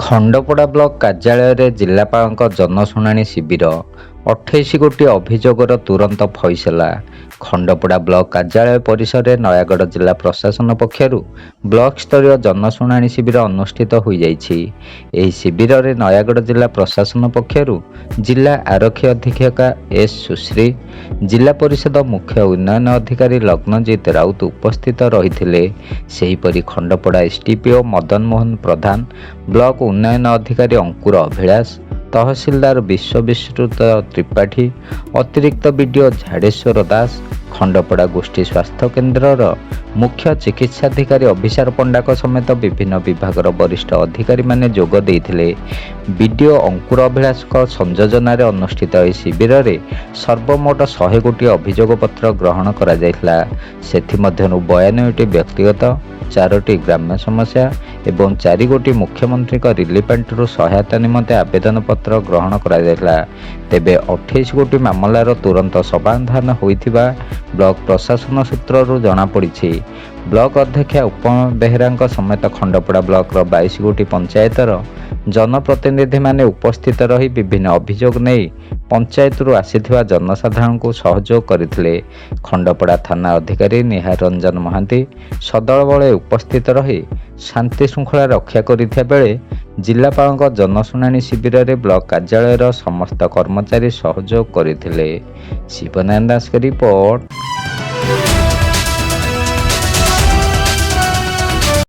Khandapada block କାର୍ଯ୍ୟାଳୟରେ ଜିଲ୍ଲାପାଳଙ୍କ ଜନଶୁଣାଣି ଶିବିର, 28 ଗୋଟି ଅଭିଯୋଗର ତୁରନ୍ତ ଫଇସଲା। ଖଣ୍ଡପଡ଼ା ବ୍ଲକ କାର୍ଯ୍ୟାଳୟ ପରିସରରେ ନୟାଗଡ଼ ଜିଲ୍ଲା ପ୍ରଶାସନ ପକ୍ଷରୁ ବ୍ଲକ ସ୍ତରୀୟ ଜନଶୁଣାଣି ଶିବିର ଅନୁଷ୍ଠିତ ହୋଇଯାଇଛି। ଏହି ଶିବିରରେ ନୟାଗଡ଼ ଜିଲ୍ଲା ପ୍ରଶାସନ ପକ୍ଷରୁ ଜିଲ୍ଲା ଆରକ୍ଷୀ ଅଧୀକ୍ଷକ ଏସ୍ ସୁଶ୍ରୀ, ଜିଲ୍ଲା ପରିଷଦ ମୁଖ୍ୟ ଉନ୍ନୟନ ଅଧିକାରୀ ଲଗ୍ନଜିତ ରାଉତ ଉପସ୍ଥିତ ରହିଥିଲେ। ସେହିପରି ଖଣ୍ଡପଡ଼ା ଏସ୍ଡିପିଓ ମଦନ ମୋହନ ପ୍ରଧାନ, ବ୍ଲକ ଉନ୍ନୟନ ଅଧିକାରୀ ଅଙ୍କୁର ଅଭିଳାଷ, ତହସିଲଦାର ବିଶ୍ୱବିଶ୍ରୁତ ତ୍ରିପାଠୀ, ଅତିରିକ୍ତ ବିଡିଓ ଝାଡ଼େଶ୍ୱର ଦାସ, ଖଣ୍ଡପଡ଼ା ଗୋଷ୍ଠୀ ସ୍ୱାସ୍ଥ୍ୟ କେନ୍ଦ୍ରର ମୁଖ୍ୟ ଚିକିତ୍ସାଧିକାରୀ ଅଭିସାର ପଣ୍ଡାଙ୍କ ସମେତ ବିଭିନ୍ନ ବିଭାଗର ବରିଷ୍ଠ ଅଧିକାରୀମାନେ ଯୋଗ ଦେଇଥିଲେ। ବିଡିଓ ଅଙ୍କୁର ଅଭିଳାଷଙ୍କ ସଂଯୋଜନାରେ ଅନୁଷ୍ଠିତ ଏହି ଶିବିରରେ ସର୍ବମୋଟ 100 ଗୋଟି ଅଭିଯୋଗ ପତ୍ର ଗ୍ରହଣ କରାଯାଇଥିଲା। ସେଥିମଧ୍ୟରୁ 92ଟି ବ୍ୟକ୍ତିଗତ, ଚାରୋଟି ଗ୍ରାମ୍ୟ ସମସ୍ୟା ଏବଂ ଚାରିଗୋଟି ମୁଖ୍ୟମନ୍ତ୍ରୀଙ୍କ ରିଲିଫ ପାଣ୍ଠିରୁ ସହାୟତା ନିମନ୍ତେ ଆବେଦନ ପତ୍ର ଗ୍ରହଣ କରାଯାଇଥିଲା। ତେବେ 28 ଗୋଟି ମାମଲାର ତୁରନ୍ତ ସମାଧାନ ହୋଇଥିବା ବ୍ଲକ ପ୍ରଶାସନ ସୂତ୍ରରୁ ଜଣାପଡ଼ିଛି। ବ୍ଲକ ଅଧ୍ୟକ୍ଷା ଉପମା ବେହେରାଙ୍କ ସମେତ ଖଣ୍ଡପଡ଼ା ବ୍ଲକର 22 ଗୋଟି ପଞ୍ଚାୟତର ଜନପ୍ରତିନିଧିମାନେ ଉପସ୍ଥିତ ରହି ବିଭିନ୍ନ ଅଭିଯୋଗ ନେଇ ପଞ୍ଚାୟତରୁ ଆସିଥିବା ଜନସାଧାରଣଙ୍କୁ ସହଯୋଗ କରିଥିଲେ। ଖଣ୍ଡପଡ଼ା ଥାନା ଅଧିକାରୀ ନିହାର ରଞ୍ଜନ ମହାନ୍ତି ସଦଳବଳେ ଉପସ୍ଥିତ ରହି ଶାନ୍ତିଶୃଙ୍ଖଳା ରକ୍ଷା କରିଥିବା ବେଳେ ଜିଲ୍ଲାପାଳଙ୍କ ଜନଶୁଣାଣି ଶିବିରରେ ବ୍ଲକ କାର୍ଯ୍ୟାଳୟର ସମସ୍ତ କର୍ମଚାରୀ ସହଯୋଗ କରିଥିଲେ। ଶିବନାରାୟଣ ଦାସଙ୍କ ରିପୋର୍ଟ।